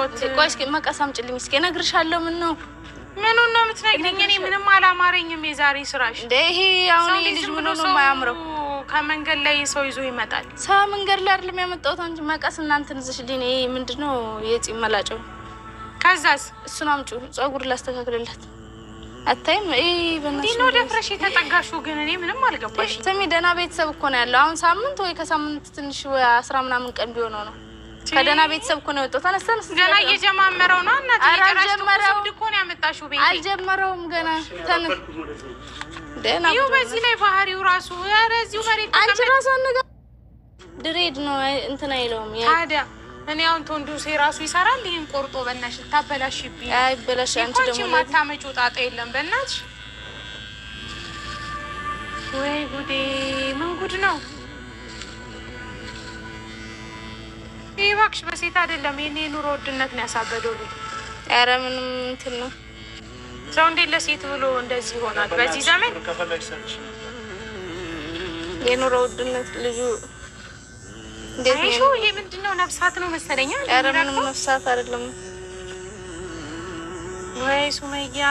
ህይወት። ቆይ እስኪ መቀስ አምጪልኝ እስኪ እነግርሻለሁ። ምን ነው ምኑን ነው የምትነግሪኝ? እኔ ምንም አላማረኝም የዛሬ ስራሽ። እንደ ይሄ አሁን ሰው ይሄ እንዴት ልጅ ዝም ምን ብሎ ሆኖ ሰው የማያምረው ከመንገድ ላይ ሰው ይዞ ይመጣል? ሰው መንገድ ላይ አይደለም ያመጣሁት። አንቺ መቀስ እናንተን ይዘሽልኝ ይሄ ምንድነው የፂም መላጨው? ከዛስ እሱን አምጪው፣ ፀጉር ላስተካክልላት። አታይም? ይሄ በእናትሽ እንዲህ ነው ደፍረሽ የተጠጋሽው? ግን እኔ ምንም አልገባሽ። ስሚ፣ ደህና ቤተሰብ እኮ ነው ያለው። አሁን ሳምንት ወይ ከሳምንት ትንሽ ወይ 10 ምናምን ቀን ቢሆነው ነው። ከደህና ቤተሰብ እኮ ነው የወጣው። ተነስ ተነስ፣ ገና እየጀማመረው ነው እናት። ኧረ ጭራሽ ትኩስ አልጀመረውም። እብድ እኮ ነው ያመጣሽው ቤቴ። አልጀመረውም ገና። ተነስ፣ ደህና ይኸው በዚህ ላይ ባህሪው ራሱ ኧረ እዚሁ መሬት አንቺ ተቀመጥ። ራሱ አነጋ dread ነው እንትን አይለውም። ታዲያ እኔ አሁን ቶንዱሴ ራሱ ይሰራል። ይህን ቆርጦ በእናትሽ ልታበላሽብኝ ነው። አይበላሽ። አንቺ እኮ አንቺ ደግሞ የማታመጪው ጣጣ የለም በእናትሽ። ወይ ጉዴ! ምን ጉድ ነው ይህ? እባክሽ በሴት አይደለም ይሄን የኑሮ ውድነት ነው ያሳበደው ልጅ። ኧረ ምንም እንትን ነው። ሰው እንዴት ለሴት ብሎ እንደዚህ ይሆናል በዚህ ዘመን? የኑሮ ውድነት ልጁ እንዴት አይሾ ነው? ይሄ ምንድን ነው? ነፍሳት ነው መሰለኛ። ኧረ ምንም ነፍሳት አይደለም። ወይ ሱመያ፣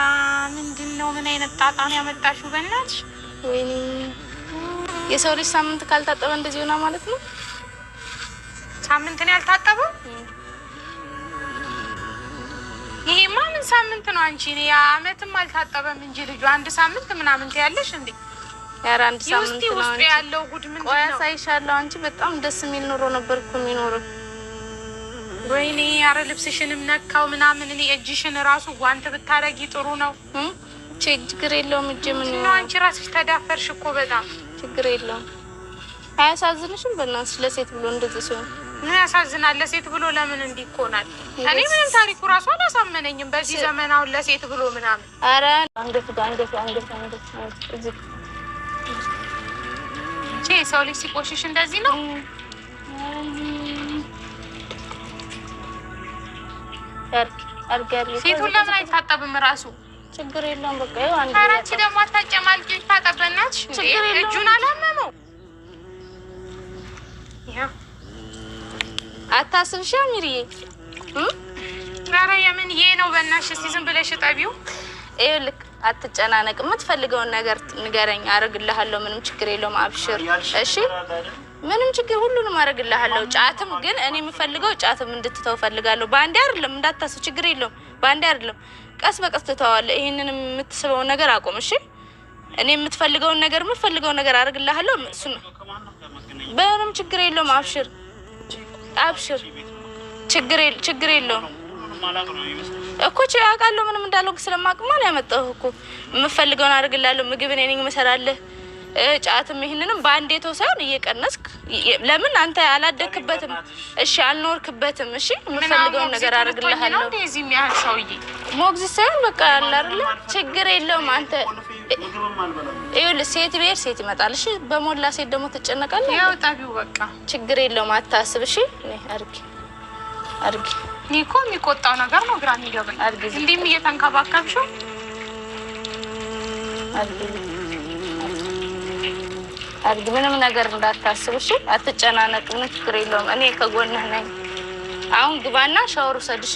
ምንድን ነው? ምን አይነት ጣጣ ነው ያመጣሽው? በእናትሽ ወይኔ የሰው ልጅ ሳምንት ካልታጠበ እንደዚህ ሆና ማለት ነው። ሳምንት ነው ያልታጠበው? ይሄማ ምን ሳምንት ነው? አንቺ እኔ አመትም አልታጠበም እንጂ ልጁ አንድ ሳምንት ምናምን ትያለሽ እንዴ? ኧረ አንድ ሳምንት የውስጥ ነው። ውስጡ አንቺ ያለው ጉድ ምንድን ቆይ ነው? አሳይሻለሁ። አንቺ በጣም ደስ የሚል ኑሮ ነበር እኮ የሚኖረው። ወይኔ አረ ልብስሽንም ነካው ምናምን። እኔ እጅሽን ራሱ ጓንት ብታረጊ ጥሩ ነው። ችግር የለውም። እጄ ምን ነው አንቺ ራስሽ ተዳፈርሽ እኮ በጣም። ችግር የለውም። አያሳዝንሽም? በእናትሽ ለሴት ብሎ እንደዚህ ሲሆን ምን ያሳዝናል? ለሴት ብሎ ለምን እንዲህ ይኮናል? እኔ ምንም ታሪኩ ራሱ አላሳመነኝም። በዚህ ዘመን አሁን ለሴት ብሎ ምናምን ኧረ አንገቱ ጋር አንገቱ አንገቱ አንገቱ እዚህ ቼ የሰው ልጅ ሲቆሽሽ እንደዚህ ነው። አርጊ አርጊ። ሴቱን ለምን አይታጠብም ራሱ? ችግር የለውም። በቃ ይኸው አንድ ኧረ አንቺ ደግሞ አታጨማልቂ፣ ይታጠብ በእናትሽ። እንዴ ችግር የለውም። እጁን አላመመው። ይኸው አታስብሽ አሚርዬ። ኧረ የምን ይሄ ነው በእናትሽ። እስኪ ዝም ብለሽ እጠቢው። ይኸውልህ አትጨናነቅ። የምትፈልገውን ነገር ንገረኝ፣ አረግልሃለሁ። ምንም ችግር የለውም። አብሽር እሺ። ምንም ችግር ሁሉንም አረግልሃለሁ። ጫትም ግን እኔ የምፈልገው ጫትም እንድትተው ፈልጋለሁ። በአንዴ አይደለም እንዳታስብ፣ ችግር የለውም። በአንዴ አይደለም፣ ቀስ በቀስ ትተዋለህ። ይህንን የምትስበውን ነገር አቁም እሺ። እኔ የምትፈልገውን ነገር የምትፈልገውን ነገር አረግልሃለሁ። እሱን ምንም ችግር የለውም። አብሽር አብሽር፣ ችግር የለውም እኮ አውቃለሁ። ምንም እንዳልሆንክ ስለማቅማ ነው ያመጣሁህ እኮ። የምፈልገውን አድርግላለሁ። ምግብ እኔ ነኝ የምሰራልህ። ጫትም ይህንንም በአንዴ ተው ሳይሆን እየቀነስክ ለምን አንተ አላደግክበትም? እሺ አልኖርክበትም። እሺ የምፈልገውን ነገር አድርግልሃለሁ። ነው እንደዚህ የሚያህል ሰውዬ ሞግዚት ሳይሆን በቃ አለ አይደለ? ችግር የለውም። አንተ ይኸውልህ ሴት ብሄር ሴት ይመጣል። እሺ በሞላ ሴት ደግሞ ትጨነቃለህ። ያው ጠቢው በቃ ችግር የለውም። አታስብ። እሺ እኔ አድርጊ አድርጊ እኔ እኮ የሚቆጣው ነገር ነው ግራ የሚገባኝ። አድርጊ እንዲህም እየተንከባከብሽው አድርጊ አድርጊ። ምንም ነገር እንዳታስብ እሺ። አትጨናነቅ። ምንም ችግር የለውም። እኔ ከጎንህ ነኝ። አሁን ግባና ሻወር ውሰድ። እሺ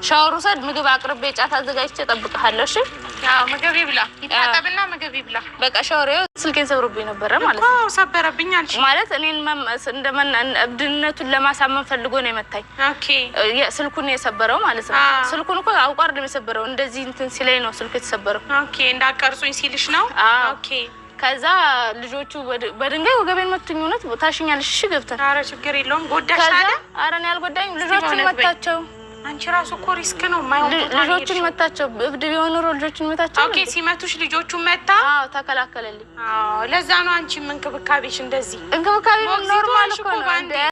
ሻወር ውሰድ። ምግብ አቅርቤ ጫት አዘጋጅቼ እጠብቅሃለሁ። እሺ አዎ ምግብ ይብላ፣ ይታጠብና ምግብ ይብላ። በቃ ሻወር ይኸው ስልኬን ሰብሮብኝ ነበረ ማለት ነው። እኮ ሰበረብኝ አልሽ። ማለት እኔን እንደመና እብድነቱን ለማሳመን ፈልጎ ነው የመታኝ። okay ስልኩን የሰበረው ማለት ነው። ስልኩን እኮ አውቆ አይደለም የሰበረው፣ እንደዚህ እንትን ሲለኝ ነው ስልኩ የተሰበረው። okay እንዳቀርጹኝ ሲልሽ ነው። አዎ። okay ከዛ ልጆቹ በድንጋይ ወገቤን መቱኝ። እውነት ታሽኛለሽ። እሺ ገብተን ኧረ ችግር የለውም። ጎዳሽ ከዛ ታዲያ? ኧረ እኔ አልጎዳኝም። ልጆቹን በእውነት በይ። መታቸው። አንቺ ራሱ እኮ risk ነው የማይሆን ቦታ ነው ልጆቹን የሄድሽው። መታቸው። እብድ ቢሆን ኖሮ ልጆቹን መታቸው። okay ሲመቱሽ ልጆቹን መታ። አዎ ተከላከለልኝ። አዎ ለዛ ነው አንቺም እንክብካቤሽ እንደዚህ እንክብካቤ ሞግዚት normal ሆንሽ እኮ እኮ ነው። በአንዴ። እንደ